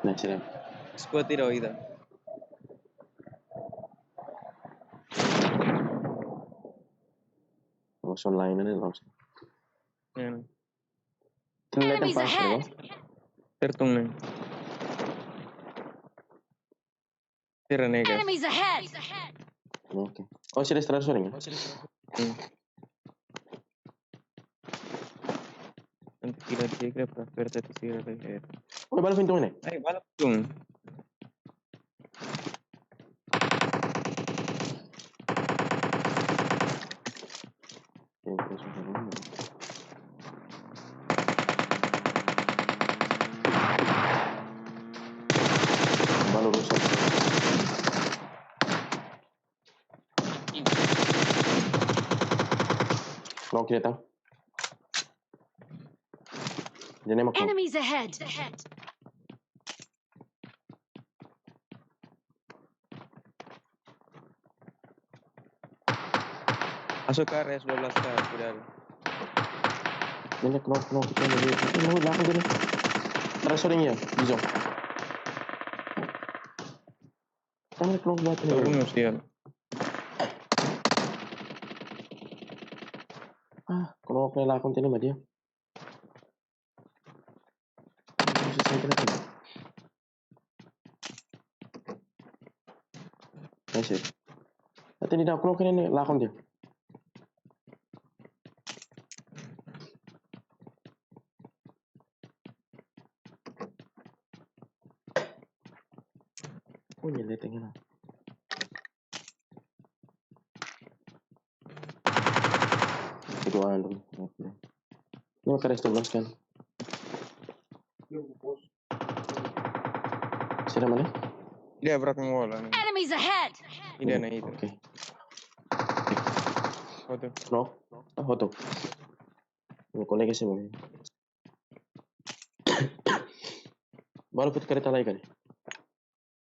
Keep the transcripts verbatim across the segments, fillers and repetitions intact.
Nah, sira. Squad tidak ida. Los online ne'e los. Enemies ahead! Tertung ne'e. Sira ne'e, guys. Enemies ahead! Oke. Oh, sira estrada soring ya? Hmm. Nanti kira dia kira para aperta di sira lagi. Oh, balu pintu ini. Ayo, balu pintu. Balu rusak. Knock dia, ta? Dia ne'e mak knock. Enemies ahead! Masuk ke area dua belas K, cuidado. Dia ne'e knock, knock, kita ne'e. Ini mau belakang dia ne'e. Terus soring ya, Bizo. Kita ne'e knock buat ini. Turun, Sian. Ah, knock ne'e lakon tadi mah dia. Nice. Ate ni dah knock ne'e lakon dia. Oh, nyele tengena. Itu anu. Oke. Ini kares tu belas kan. Sira mana? Dia berak ngual ne'e. Enemies ahead! Ida ne'e ida. Oke. Hotu. No. Ah, hotu. Ini kolega sih mana? Balu foti kareta lai kan?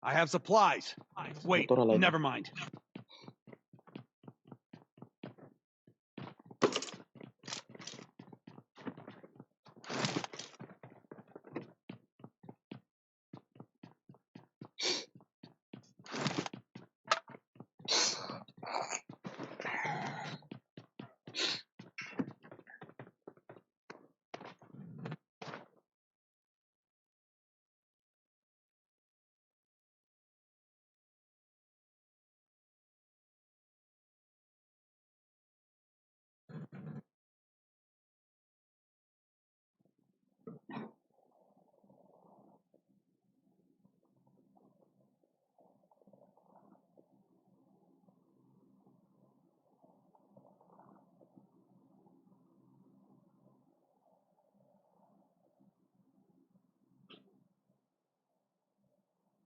I have supplies. Wait, motor lai. Never mind.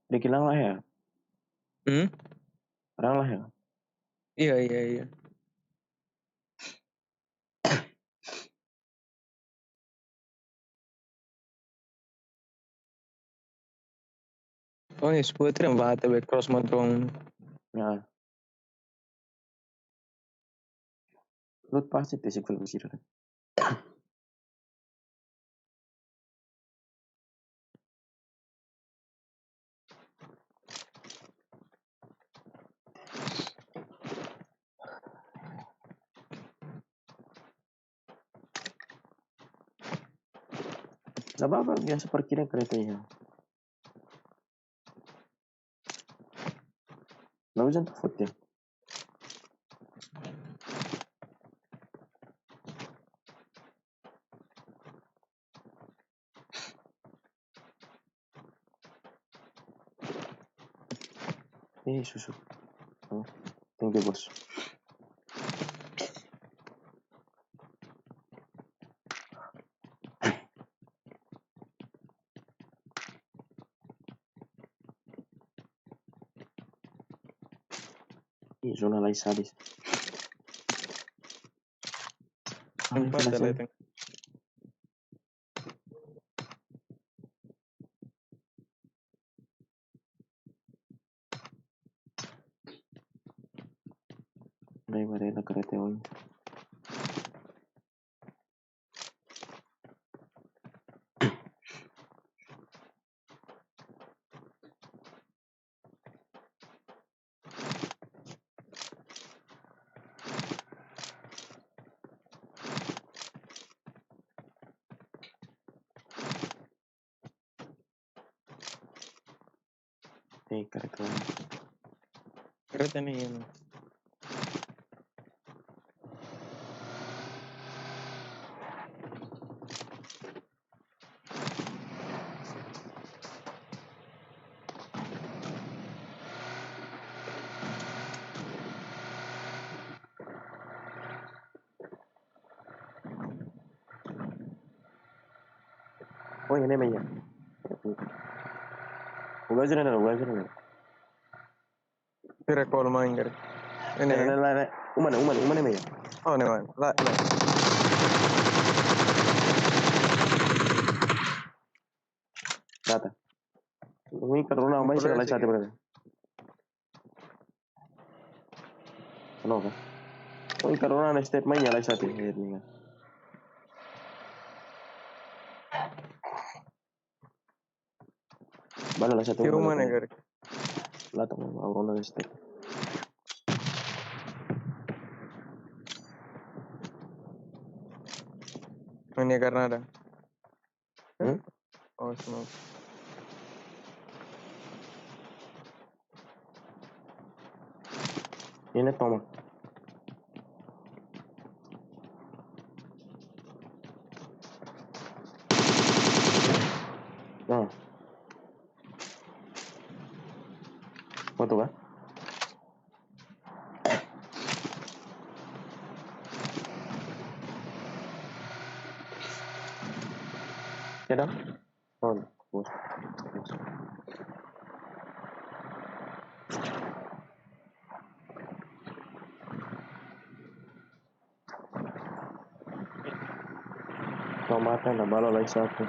Deki lang lah ya? Hmm? Orang lah ya? Iya, iya, iya. Oh, ya, sebuah tren bata be cross montong. Ya. Lut pasti tesik film sira. Nggak apa-apa, biasa parkirnya kereta ya. Nggak hujan tuh food ya. Eh, susu. Oh, thank you, bos. Ih, zona lai sadis. Empat ada itu. Mai marena kareta on. Ei, kareta. Kareta ne'e, ya, no. Oh, ini mah ya. Buka aja, buka aja. Kira call main kira. Ini. Ne'e, ne'e, ne'e, ne'e. Uma ne'e, uma ne'e, uma ne'e, ya. Oh, ne'e, man. La, la. Data. Ui, karona mai sira lai sate, brother. Kenapa? Ui, karona na step mai ya lai sate, ya, ini kan. Bala lai sate. Kira uma ne'e kira. La tong, aurona na step. Ini karena ada. Hmm? Oh, smoke. Ini toma. Nah. Foto kah? Ya dong. On. Tomate na bala lai sate.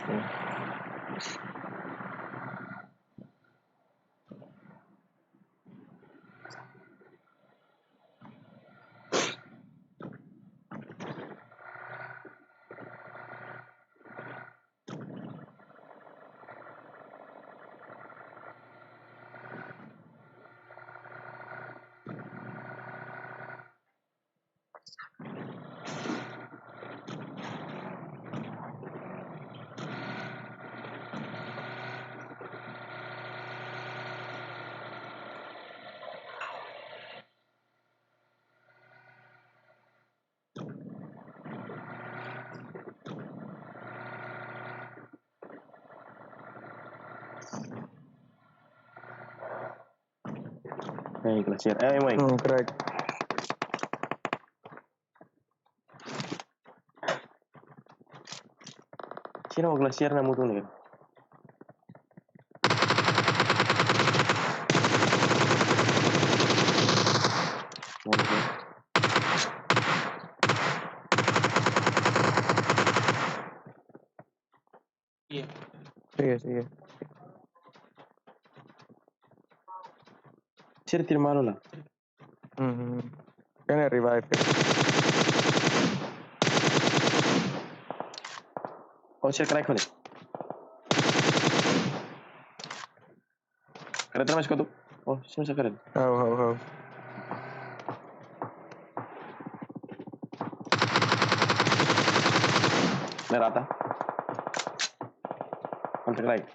Eh, glacier. Eh, mai. Hmm, crack. Sira glacier na mutu ne'e. Iya. Iya, iya. Sira tira malu lah. Mhm. Kena revive. Oh, sira crack kali. Kareta masih kuat tu. Oh, sini saya keren. Hau, hau, hau. Ne'e rata. Kontak lagi.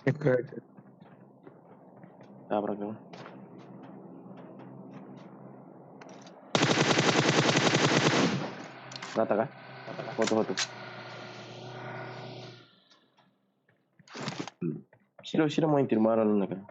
Oke. Tabrak dulu. Rata kah? Foto, foto. Hmm. Sira, sira mai tira malu ne'e kan.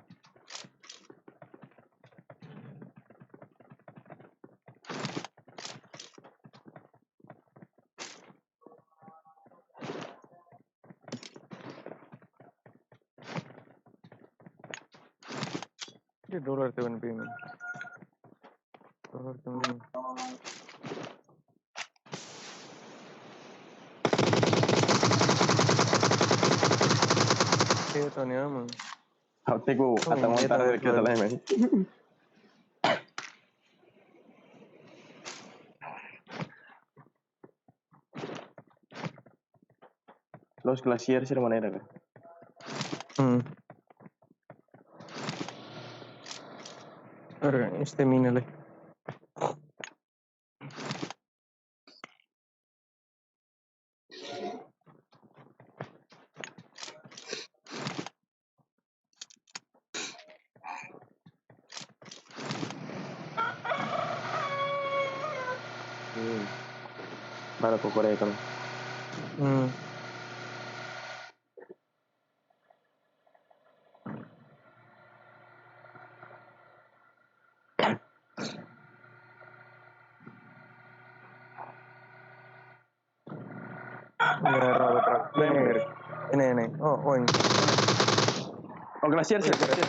Dia dolar tu kan payment. Dolar tu kan. Oke, Tony, aman. Hau tegu. Oh, atau ini montar tahu ke jual. Dalam ini. Los glacier sira maneira ka? Hmm. Ora, stamina le. Hmm. Baru aku korek kan. Hmm. Ini, ini, ini. Oh, oh, ini. Oh, glacier, sir, glacier.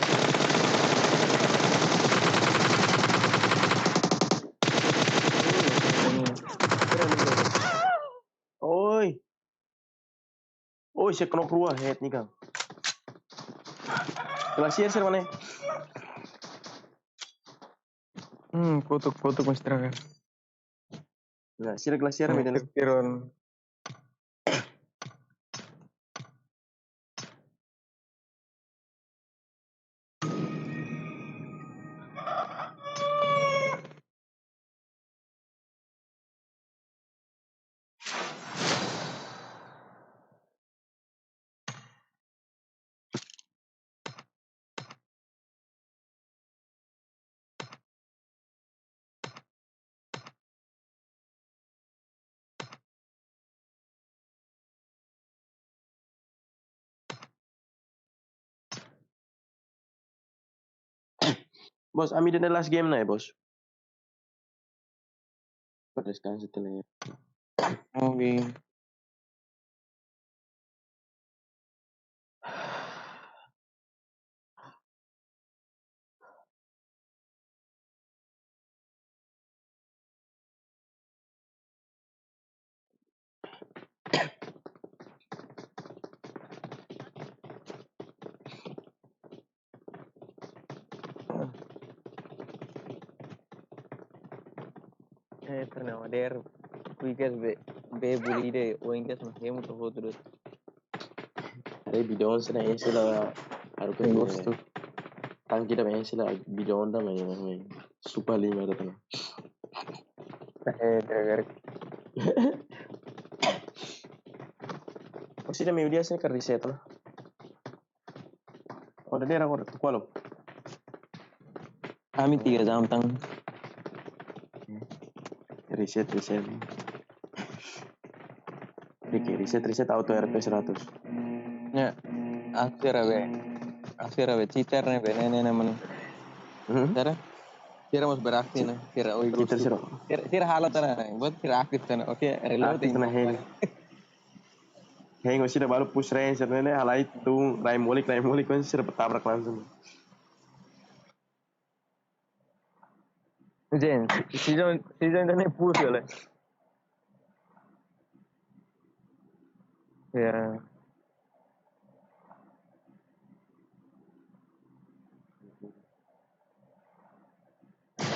Oi. Oi, sira knock rua, head nia kan. Glacier, sir, mana? Hmm, kotuk, kotuk mas traga. Nah, sira glacier, hmm, medan. Kira-kira. Bos, ami iha last game ne'e, bos. Para deskansa tele. Oke. Eh, pernah wader, kuikas be, be buli de, oinkas mas hemu to hotu dos. Are bidon sira ense la, aru ke. Gosto. Tangki da ense la, bidon da mai, mai. Super lima da tana. Eh, gara-gara. Pasti da meio dia sira ka reset la. Oh, dadeer agora, kualo? Ami tiga jam tan. Reset, reset. Oke, reset, reset auto R P seratus. Ya, akhir abe. Akhir abe, cheater ne'e be, ne'e, ne'e, ne'e, mana? Hmm? Sira? Sira mós beraksi ne'e, sira, oi, cheater sira. Sira, sira halo tan ne'e, buat sira aktif tan ne'e. Oke, reload. Aktif tan ne'e, hei. Hei, nggak sih, dah baru push range, ne'e, ne'e, halai tu, rai molik, rai molik, kan sira tabrak langsung. Jen, season, season ne'e push kali. Ya.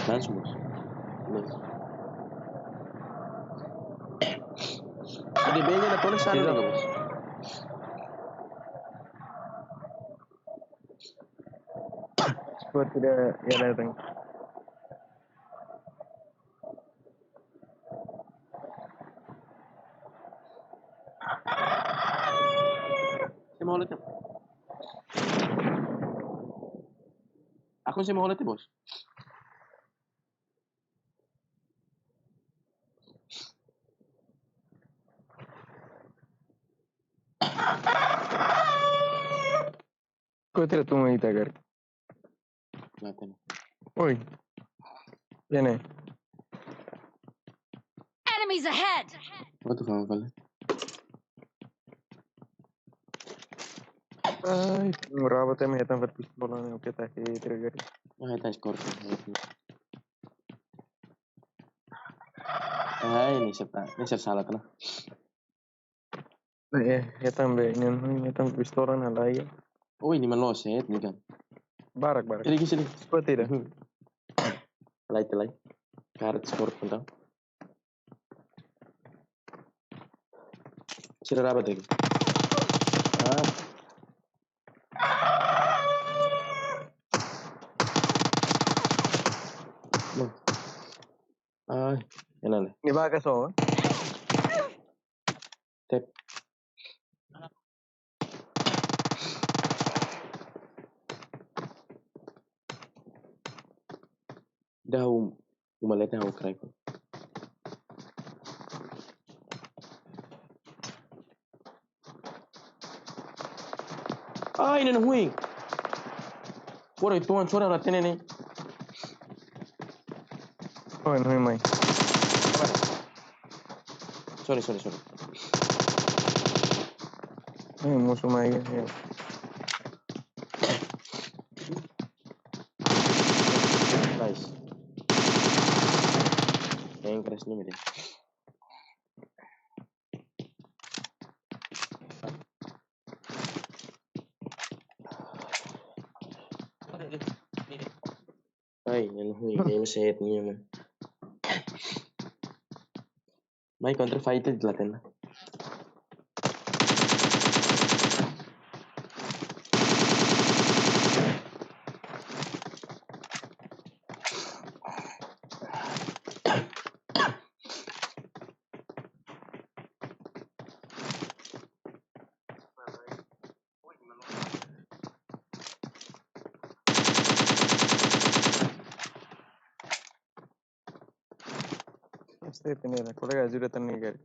Langsung, bos. Bos. Ada banyak na tulis sana, bos. Squad tidak ya datang. Sira hola tiha. Aku sira hola tiha, bos. Kau tidak tunggu kita, Gar. Mati. Oi. Ini. Enemies ahead! What the fuck, vale? Ai, muraba tem hetan fat pistola ne'e, oke, tak, eh, trigger. Ah, hetan score. Ai, ini siapa? Ini siapa salah tuh? Eh, hetan be, ini, hetan pistola na lagi. Oh, ini malos, eh, ini kan. Barak, barak. Ini sini. Seperti itu. Lai, lai. Karet score pun tahu. Sira rabat lagi. Ah. Baka so. Tep. Dah um, uma leta hau crack. Ai, ne'e hui. Pora itu an sora la tene ne. Oh, ne'e hui mai. Sorry, sorry, sorry. Ne'e musuh mai ya. Nice. Yang keras ni mede. Ai, ne'e hui, ne'e mak set ni mah. Mai kontra fight di la tene. Este tenía la colega ajuda tan negar.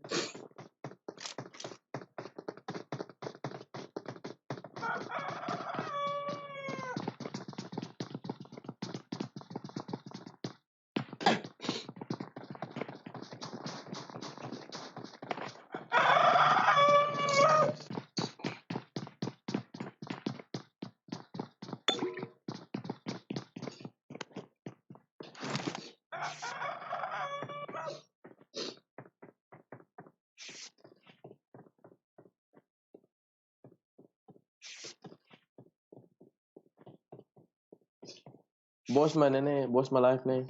Bos mana ne'e, bos mana live ne'e.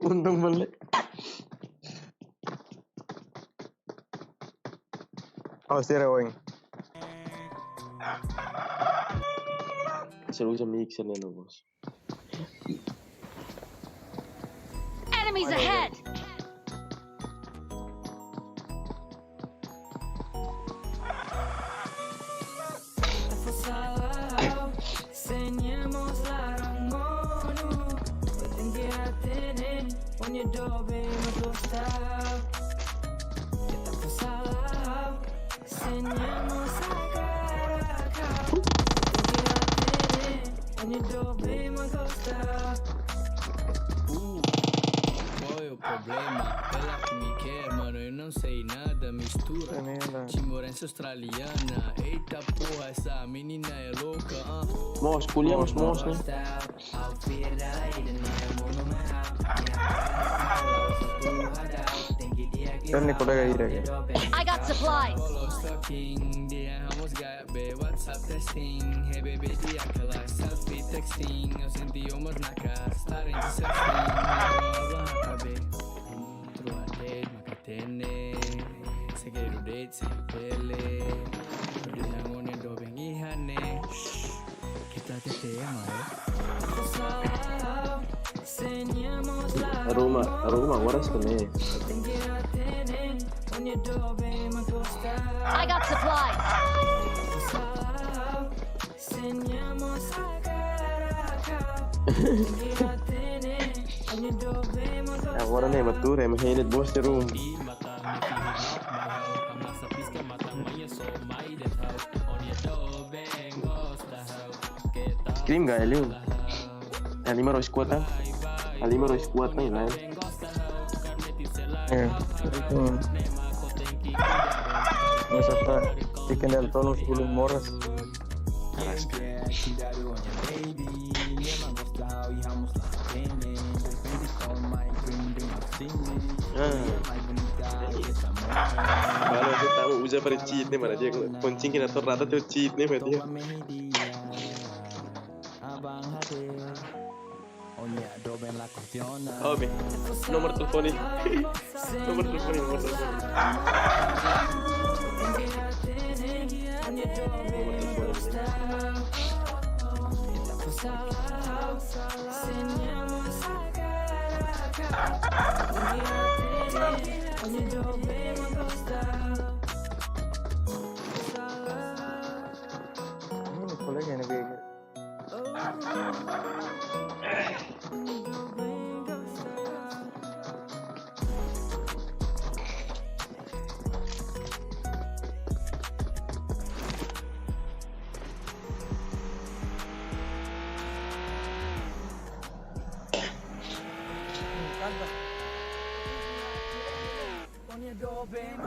Untung balik. Oh, sira oing. Seru jam mixer ne'e no, bos. Enemies ahead! Uh, qual é o problema? Ela que me quer, mano, eu não sei nada, mistura. Tremenda. Timorense australiana, eita porra, essa menina é louca, ah. Mós, ko'alia mós, mós, ne'e. Kan ni kolega ira. I got supplies. Follow stalking, dia hamos gaya be WhatsApp texting. Hey baby, dia kala selfie texting. Eu senti umur naka, starring sexting. Abah kabe. Trua date, maka tene. Segredu date, se pele. Perdi yang one do bengi hane. Shh. Kita tete mai. Arruma, arruma, agora também. I got supplies. Agora ne'e, batura, é mais ainda de boas ter um. Krim ga, Eliu. Halimar ho squad, ha? Halimar ho squad, ha, Eliu? Eh, itu. Masa pa, ikan dal tonu sepuluh moras. Alaska. Ah. Kalau kita mau uza para cheat ne'e, mana dia? Kuandu tinggi na tornada tu cheat ne'e, mana dia? Omi, nomor telefone. Nomor telefone, nomor telefone. Nomor telefone. Hum, kolega ne'e bege.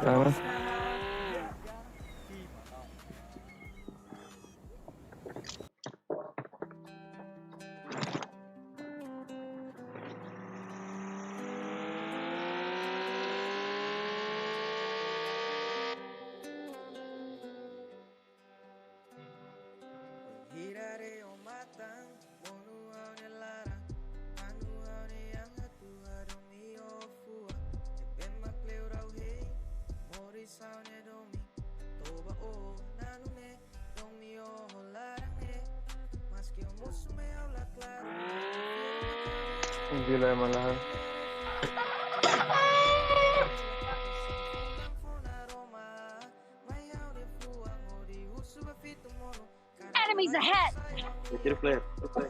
Sama. Hira re o matan, monu ha'u-nia laran, manu ha'u-nia an hatu hadomi o fua, ne'ebé mak kleur ha'u hein, moris ha'u-nia domin, toba o nanu ne'e, domin o laran ne'e, maski o mosu mai ha'u la klaru. Gila emang lah. Enemies ahead! Tiro flare.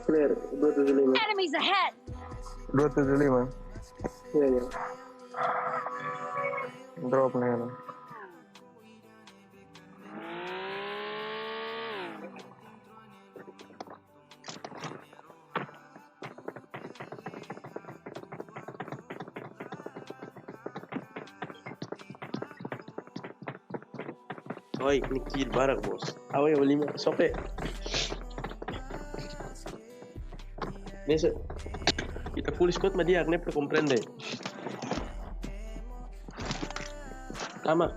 Flare, dua tujuh lima. Enemies ahead! Dua tujuh lima. Iya, iya. Drop nih, no. Oi, ne'e kill barak, bos. Awe, awe lima, sope. Nese, ita full squad, mas dia ne'e para komprende. Tama.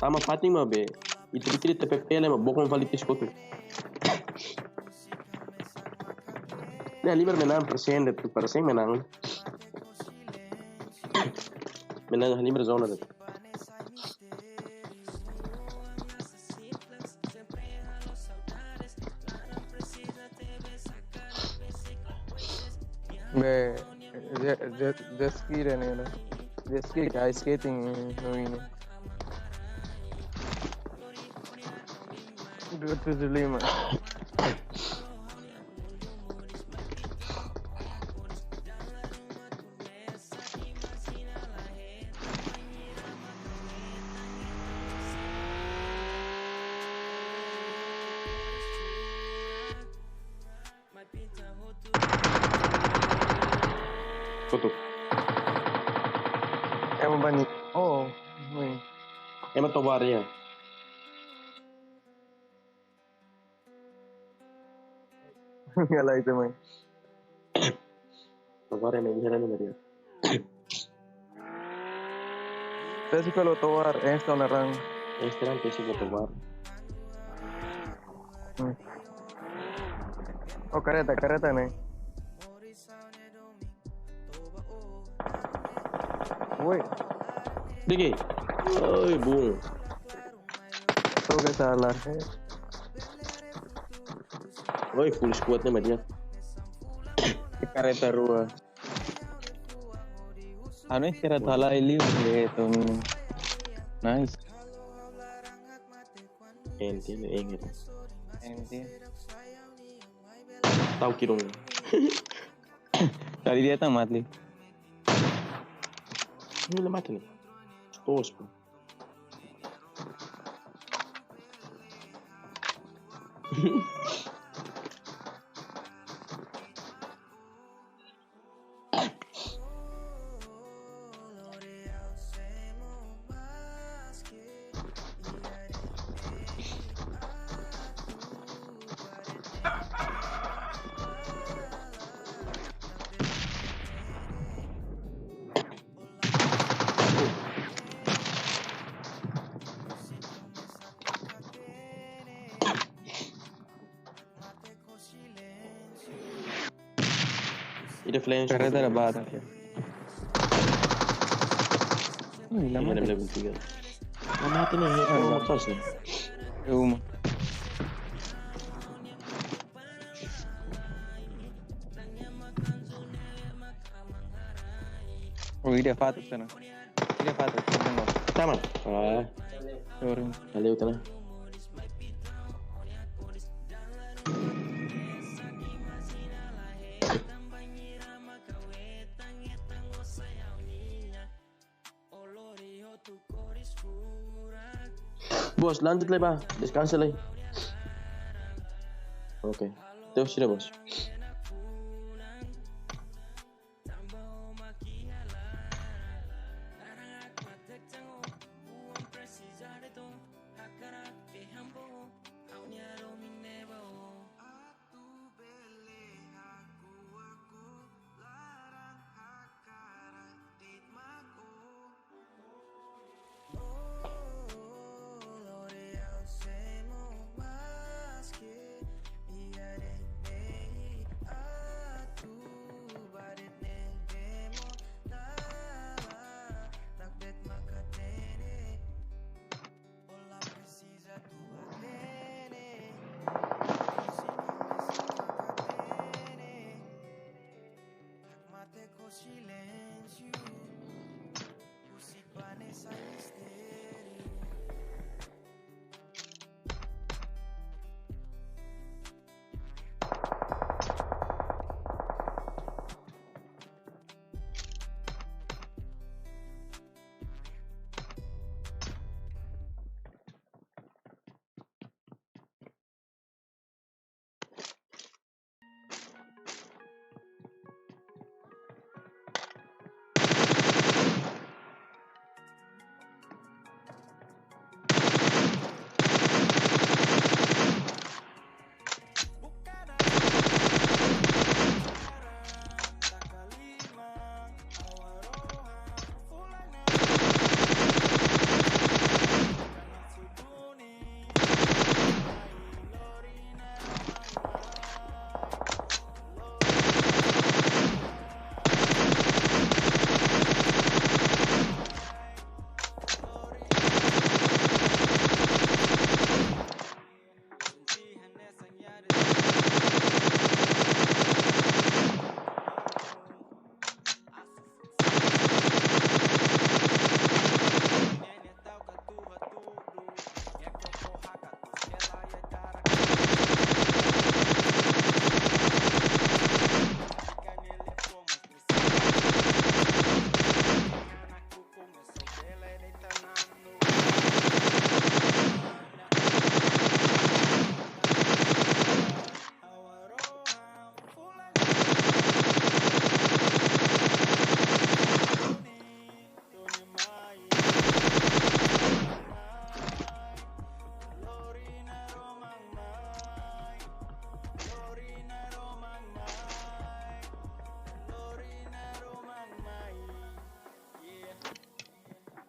Tama fatin maibé. Ita, ita, ita T P P le, mas bokon fali tis kotu. Ne'e, liber menang, persen, de'it, persen menang. Menang, liber zona, de'it. Be, je-, je-, jet ski dan ini. Jet ski, ice skating, no ini. Dua tujuh lima. Kotuk. Ema bani. Oh, wih. Ema tobar ya. Enggak lah itu, main. Tobar ya, main di sana nih, Maria. Festival Otobar, eh, tahun orang. Eh, sekarang Festival Otobar. Hmm. Oh, kareta, kareta nih. Woi. Digi. Oi, bung. Tuh ke salah. Oi, full squad nih, Maria. Kareta rua. Anu, istirahat halai liu, eh, Tommy. Nice. Enti, enti. Enti. Tau kirung. Tadi dia tamat li. Ini lemah ni. Tos, bro. Ida flash. Kareta da bata. Ih, la mata. La mata ne'e, ah, la mata ne'e. É uma. Ida fatuk sana. Ida fatuk. Tama. Ah, sorry. Valeu, tama. Bos, lanjut lai, ba. Deskansa lai. Oke. Terus sudah, bos.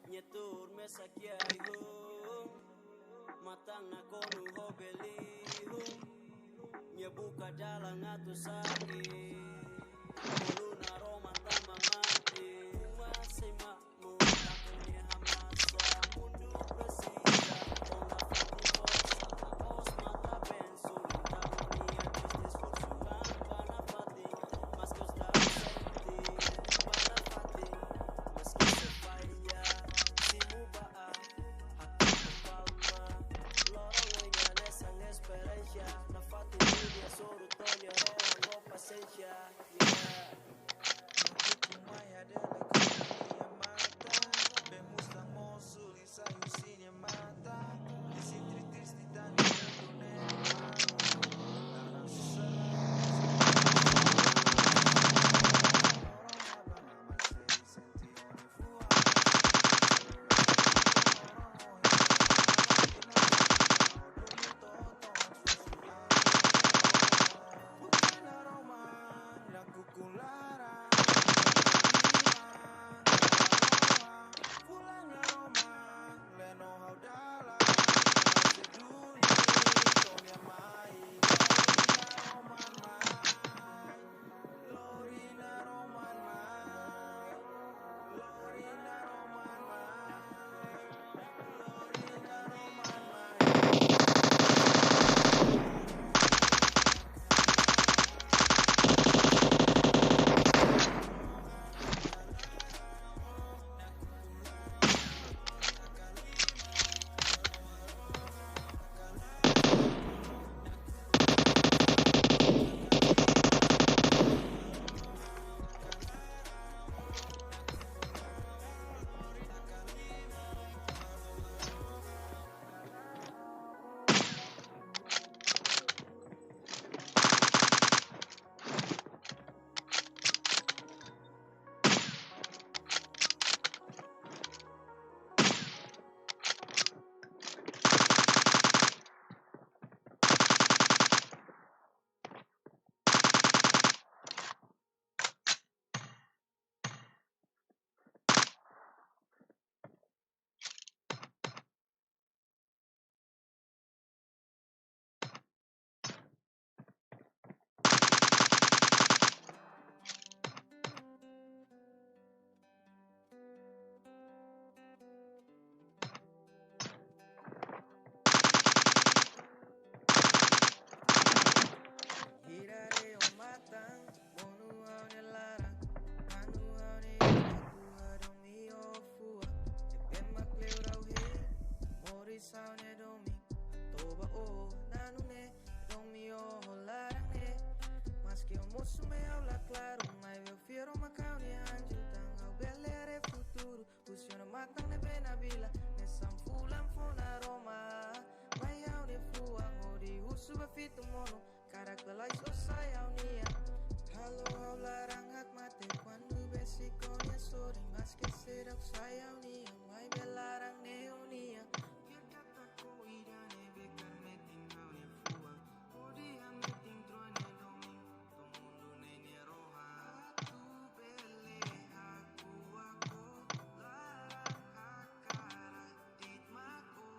Nia tuur mesak iha ai ho, matan nakonu ho beli ho. Nia buka dalan atu sa'e. Bolu naroman tama mate. Uma sei makmur, tanba nia hamasa. Mundu presiza, ona fati forsa. La'ós mata bensu, entaun nia triste esforsu. Bá nafatin, maske os dau sente. Bá nafatin, maske sei falla. Simu bá, Saune domin, toba o nanu ne, domi o laran ne. Maski o mosu mai ha'u la klaru, maibé fiero mak ha'u-nia anju, tan ha'u bele haree futuru. Husi ona matan ne'ebé nabila, hanesan fulan fó naroman. Mai ha'u-nia fuan hodi husu ba fitu monu, karak belai so sai ha'u-nian. Halo ha'u laran hakmatek kuandu besik ó-nia sorin, maski seidauk sai ha'u-nian, maibé laran ne'e ó-nian. Biar katak ó ida ne'ebé kaer metin ha'u-nia fuan, hodi hametin troan nia domin, to'o mundu ne'e nia rohan. Atu bele hakuak ó, laran hakarak de'it mak ó.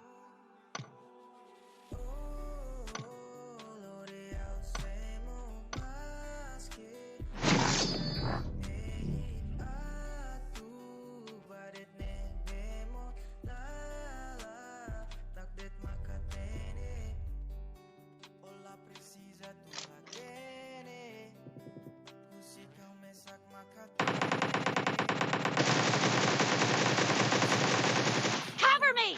Cover me!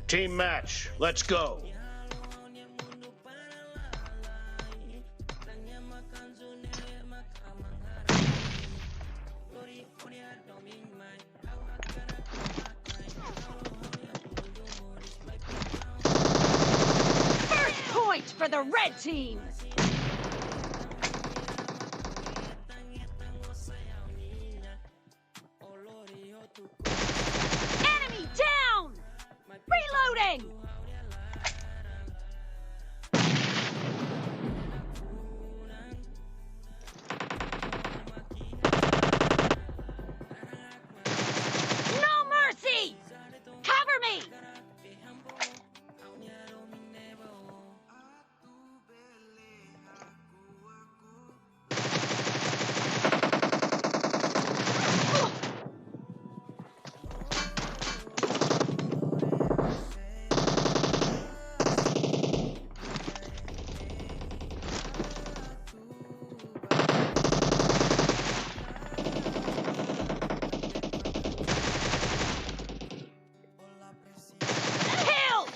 Team match, let's go. First point for the red team. Enemy down! Reloading! No mercy! Cover me! Kill!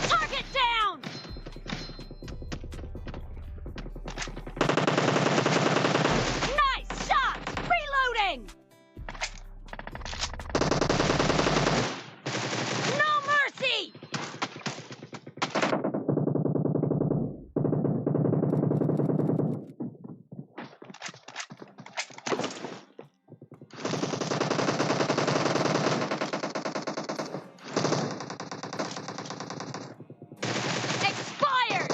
Target down! Nice shot! Reloading! No mercy! Expired!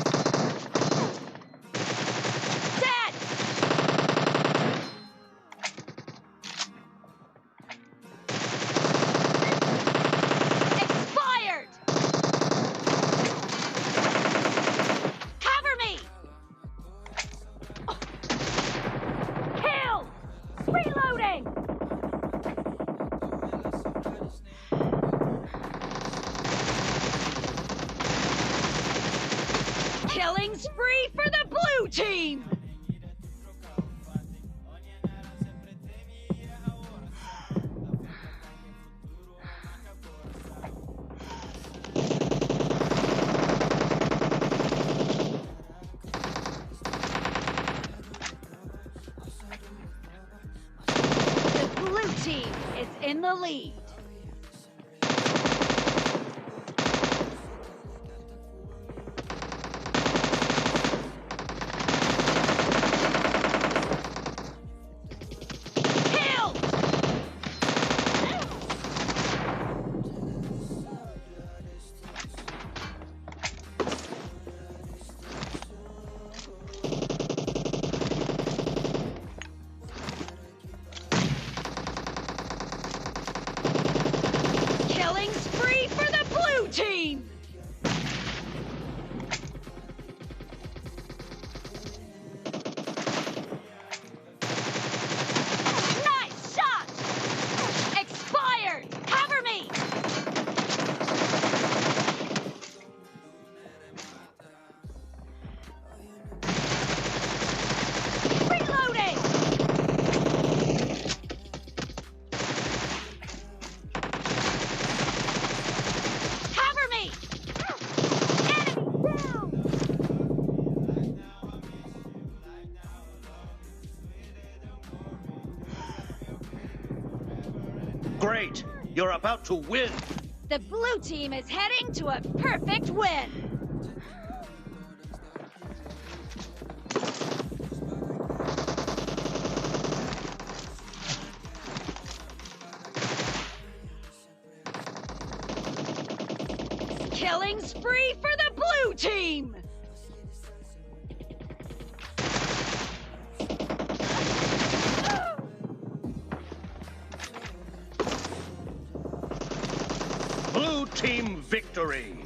Dead! Expired! Cover me! Kill! Reloading! Killing spree for the blue team! The blue team is in the lead. Kill! Great! You're about to win! The blue team is heading to a perfect win. Killing spree for the blue team! Blue team victory!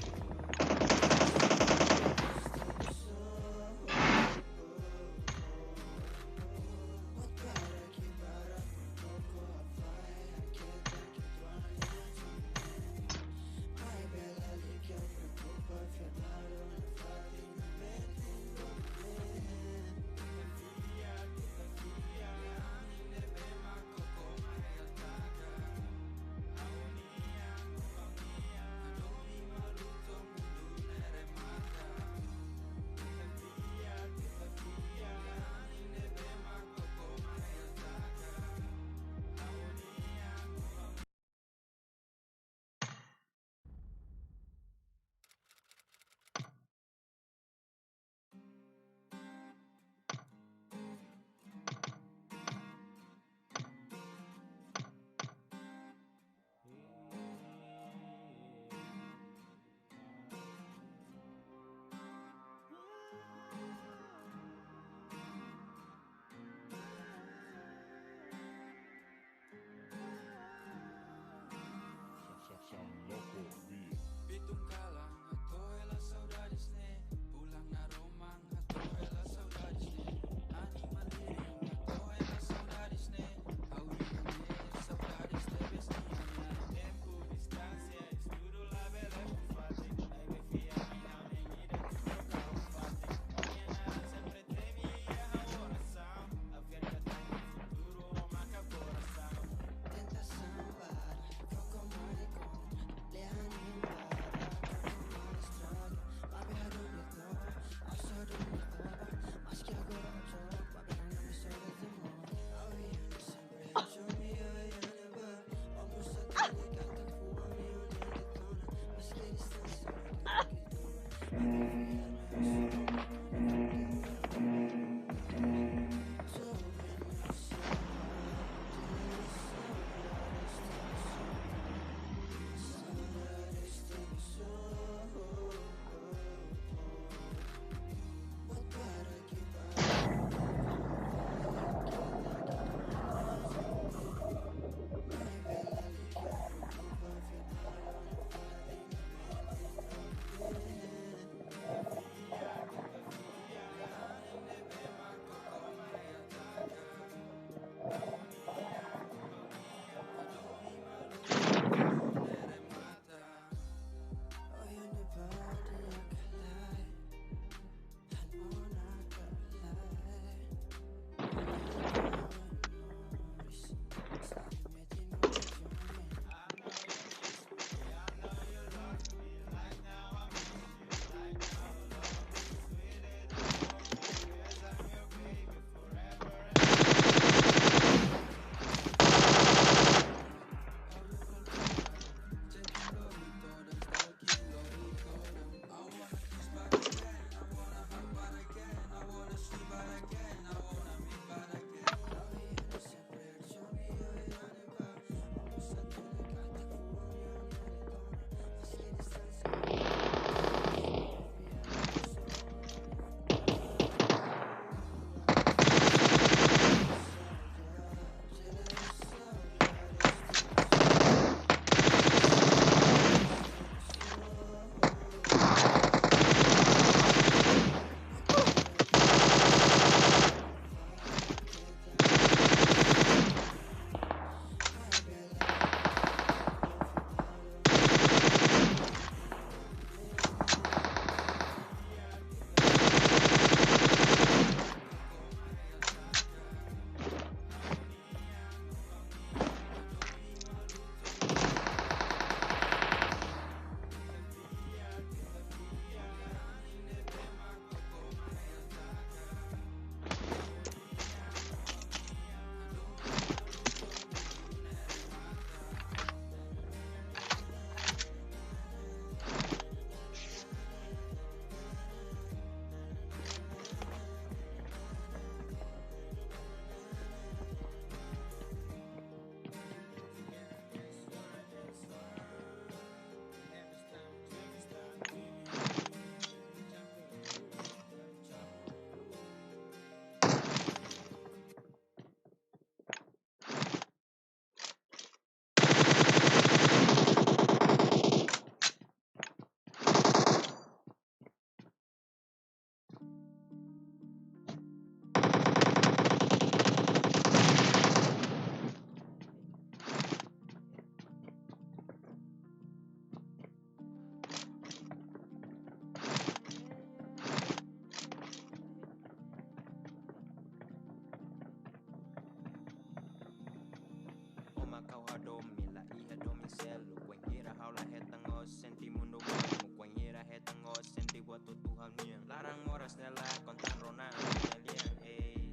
Kau hadomi la iha domin seluk, wainhira ha'u la hetan ó sente mundu malu, wainhira hetan ó sente buat hotu ha'u-nian. Laran moras ne'e lakon tan rona ha'u-nia lian, ei.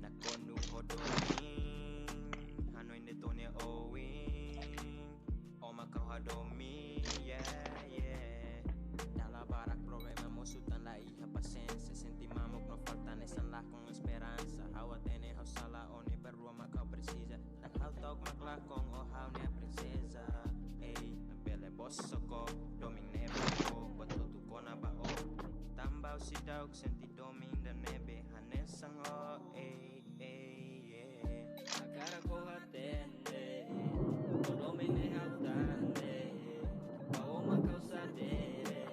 Nakonu ho domin, hanoin de'it ó-nia oin. Ó mak ha'u hadomi, yeah, yeah. Dala barak problema mosu tan la iha pasiénsia, sente mamuk no falta hanesan lakon esperansa. Ha'u hatene ha'u sala, ó-nia perdua mak ha'u presiza. Tan ha'u ta'uk mak lakon ó ha'u-nia prinseza. Ei, labele bosok ó, domin ne'ebé ó, buat hotu kona ba ó. Tanba ha'u seidauk sente domin ida ne'ebé hanesan ó, ei, ei, ei. Hakarak ó hatene, ó domin ne'e ha'u tane, ba ó mak ha'u sadere,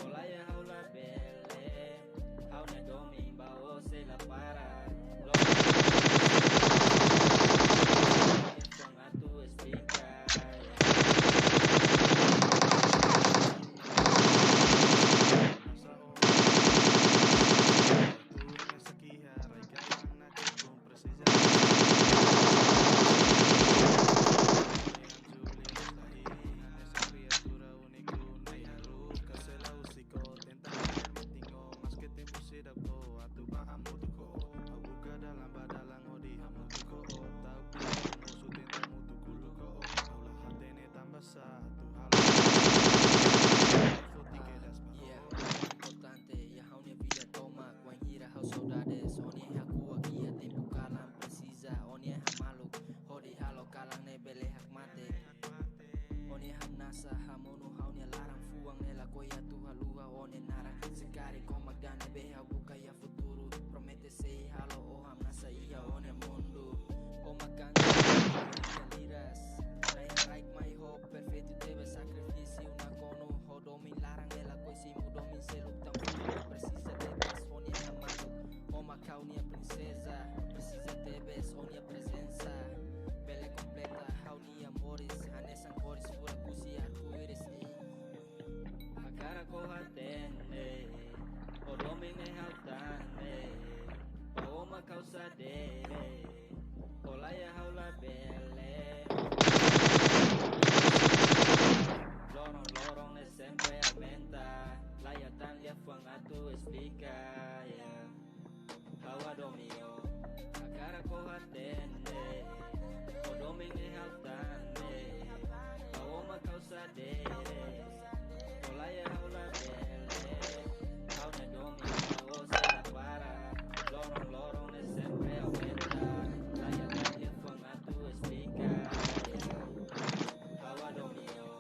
ó laiha ha'u labele, ha'u-nia domin ba ó sei la para. Lo-, Fuan atu esplika, ya. Yeah, importante iha ha'u-nia vida tomak, wainhira ha'u saudades ó-nia hakuak iha tempu kalan, presiza ó-nia hamaluk hodi halo kalan ne'e bele hakmatek. Ó-nia hamnasa hamonu ha'u-nia laran, fuan ne'e lakohi atu haluha ó-nia naran. Se karik ó mak ida ne'ebé ha'u buka iha futuru, promete sei halo ó hamnasa iha ó-nia mundu. Ó mak ha'u-nia liras, na'in-haat mai ho perfeitu tebes, sakrifísiu nakonu ho domin. Laran ne'e lakohi simu domin seluk, tanba presiza tebes ó-nia hamaluk. Ó mak ha'u-nia prinseza, presiza tebes ó-nia prezensa. Bele kompleta ha'u-nia moris, hanesan kores furak husi arku-íris. Hakarak ó hatene, ó domin ne'e ha'u tane, ba ó mak ha'u sadere, ó laiha ha'u labele. Loron-loron ne'e sempre aumenta, laiha tan liafuan atu esplika, yeah. Ha'u hadomi ó, hakarak ó hatene, ó domin ne'e ha'u tane, ba ó mak ha'u sadere, ó laiha ha'u labele, ha'u-nia domin ba ó sei la para. Loron-loron ne'e sempre aumenta, laiha tan liafuan atu esplika, yeah. Ha'u hadomi ó.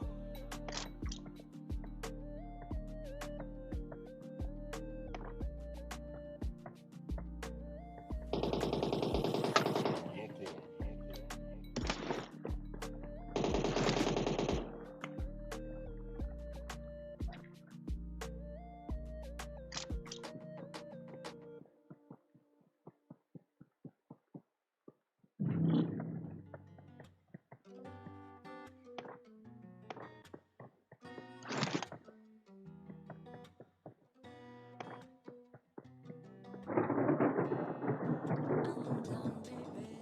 I'm done, baby.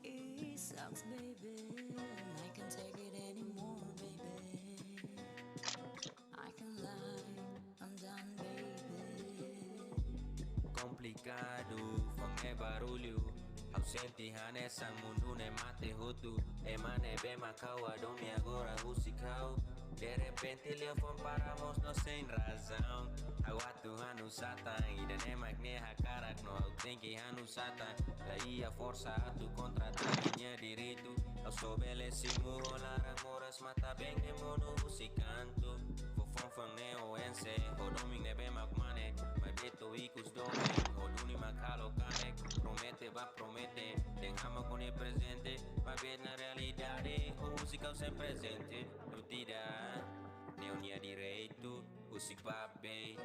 It sucks, baby. I can't take it anymore, baby. I can lie, I'm done, baby. Komplikadu, fuan ne'e barullu. Ha'u sente hanesan mundu ne'e mate hotu. Ema ne'ebé mak ha'u hadomi agora husik ha'u. Derrepente liafuan para mós no sein razaun. Ha'u atu hanu sá tan, ida-ne'e mak nia hakarak no ha'u tenke hanu sá tan. La iha forsa atu kontra tan nia direitu. Ha'u só bele simu ho laran moras, matan-been ne'e monu husi kantu. Fó fuan-fuan ne'e ó enxe ho domin ne'ebé mak mane. Maibé to'o ikus domin, ó duni mak halo kanek. Promete ba promete, dehan hamak ó-nia prezente, maibé na realidade ó husik ha'u sein prezente. Dúvida, ne'e ó-nia direitu, husik ba bee,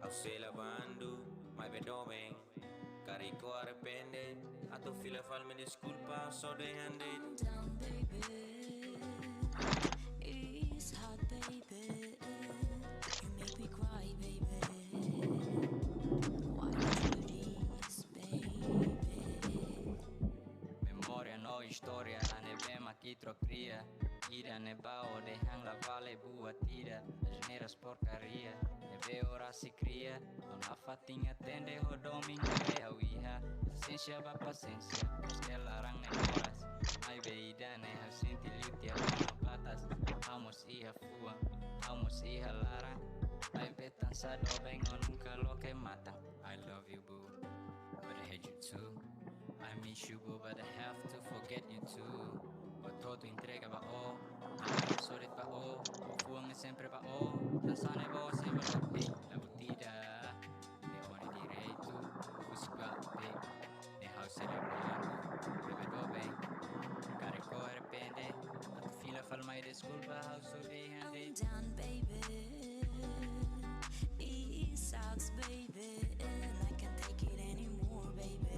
ha'u sei la bandu, maibé doben. Karik ó arrepende, atu fila fali mai deskulpa, só dehan de'it. I'm down, baby. It's hard, baby. You make me cry, baby. Why you do this, baby? Memória. Kria ida ne'ebá o dehan la vale buat ida, as neiras porkaria ne'ebé o rasik kria, no nafatin atende ho domin ne'ebé ha'u iha. Pasiénsia ba pasiénsia, maske laran ne'e moras, maibé ida-ne'e ha'u sente liu tiha ona batas. Ha'u mós iha fuan, ha'u mós iha laran, maibé tansá doben o nunka loke matan. I love you, boo, but I hate you too. I miss you, boo, but I have to forget you too. Buat hotu entrega ba ó, ami sorit ba ó, ó fuan é sempre ba ó. Tansá ne'e ba ó sei ba loke, la butida. Ne'e ó-nia direitu, husik ba be, ne'e ha'u sei la buat. Bebé doben, karik ó arrepende, atu fila fali mai deskulpa, ha'u só dehan de'it. I'm done, baby. It sucks, baby, and I can't take it anymore, baby.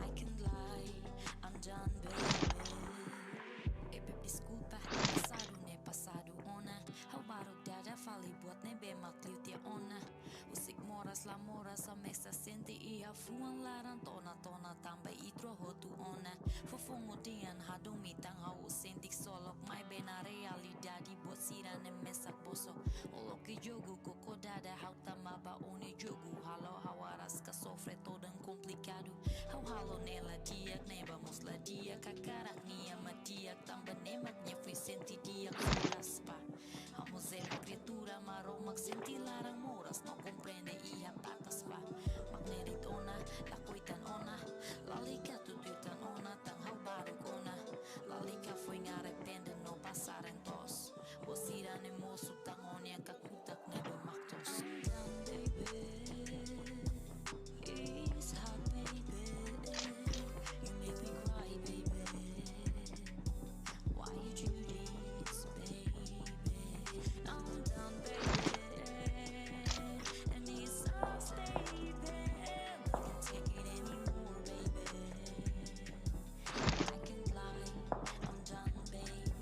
I can't lie, I'm done, baby. Eh, baby, deskulpa, pasadu ne'e pasadu ona. Ha'u baruk dada fali buat ne'ebé mak liu tiha ona. Husik moras la moras, ha'u mesak sente iha fuan laran tona-tona tanba ita rua hotu ona. Foufoun ho dehan hadomi tan ha'u sente ksolok, maibé iha realidade buat sira-ne'e mesak bosok. Ó loke jogu koko dada, ha'u tama ba ó-nia jogu, halo ha'u araska sofre todan komplikadu. Ha'u halo ne'e la di'ak, ne'ebá mós la di'ak, hakarak nia mak di'ak, tanba ne'e mak nia foin sente di'ak, foin raspa. Ha'u mós ema kriatura, Maromak sente laran moras, no komprende iha batas ba. Mak ne'e de'it ona, lakohi tan ona, lalika tutuir tan ona, tan ha'u baruk ona. Lalika foin arrepende no pasa reen toos. Buat sira-ne'e mosu tan ó-nia kakutak ne'ebé mak toos. I'm done, baby. It's hard, baby. You make me cry, baby. Why you do this, baby? I'm done, baby. And it sucks, baby. I can't take it anymore, baby. I can't lie, I'm done, baby.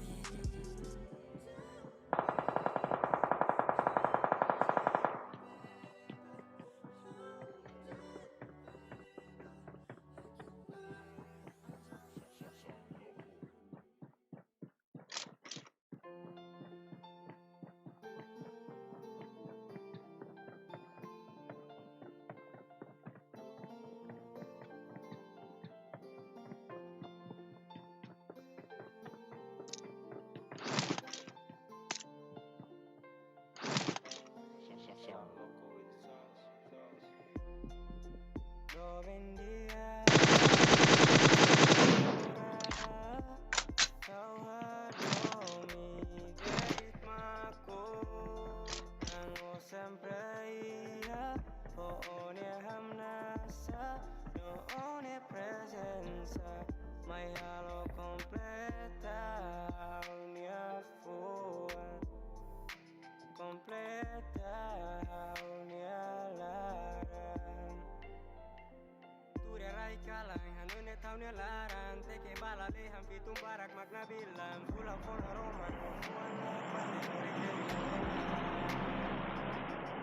Doben di'ak, ha'u hadomi de'it mak ó, tan ó sempre iha, ho ó-nia hamnasa, no ó-nia prezensa, mai halo kompleta ha'u-nia fuan, kompleta ha'u-nia laran. Tuur iha rai kalan, hanoin de'it ha'u-nia laran, teke ba lalehan, fitun barak mak nabilan, fulan fó naroman, fuan na pate.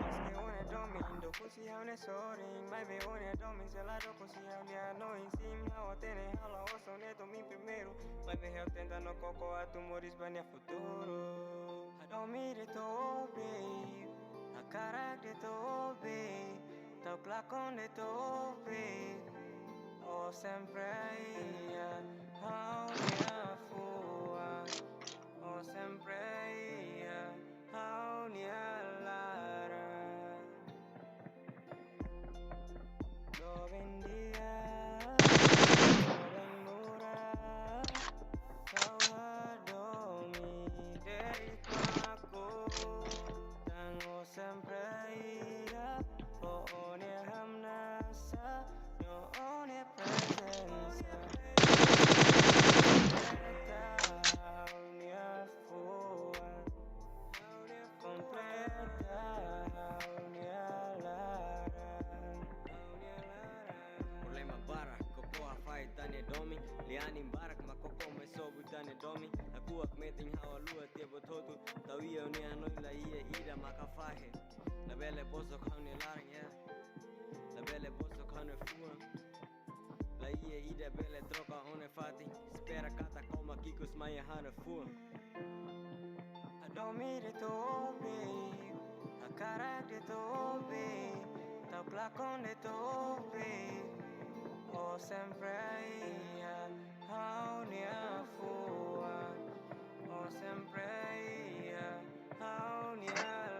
Maske ó-nia domin, dook husi ha'u-nia sorin, maibé ó-nia domin sei la dook husi ha'u-nia hanoin. Sin, ha'u hatene ha'u la'ós ó-nia domin primeiru, maibé ha'u tenta no koko atu moris ba nia futuru. Hadomi de'it ó, baby, hakarak de'it ó, baby, ta'uk lakon de'it ó, baby. Ó sempre iha ha'u-nia fuan, ó sempre iha ha'u-nia laran. Doben di'ak, doben murak, ha'u hadomi de'it mak ó, tan ó sempre iha, ho ó-nia hamnasa, no ó-nia prezensa. Ha'u-nia fuan, kompleta ha'u-nia laran. Problema barak koko hafahe ita-nia domin, liafuan barak mak koko mai sobu ita-nia domin. Hakuak metin ha'u haluha tiha buat hotu, tau iha ó-nia hanoin la iha ida mak hafahe. Labele bosok ha'u-nia laran, yeah. Labele bosok ha'u-nia fuan. La iha ida bele troka ó-nia fatin. Espera katak Mai hana fua. Hadomi de'it, baby. Hakarak de'it, baby. Tau plakon de'it, baby. Oh sempre iha ha'u-nia fuan. Oh sempre iha ha'u-nia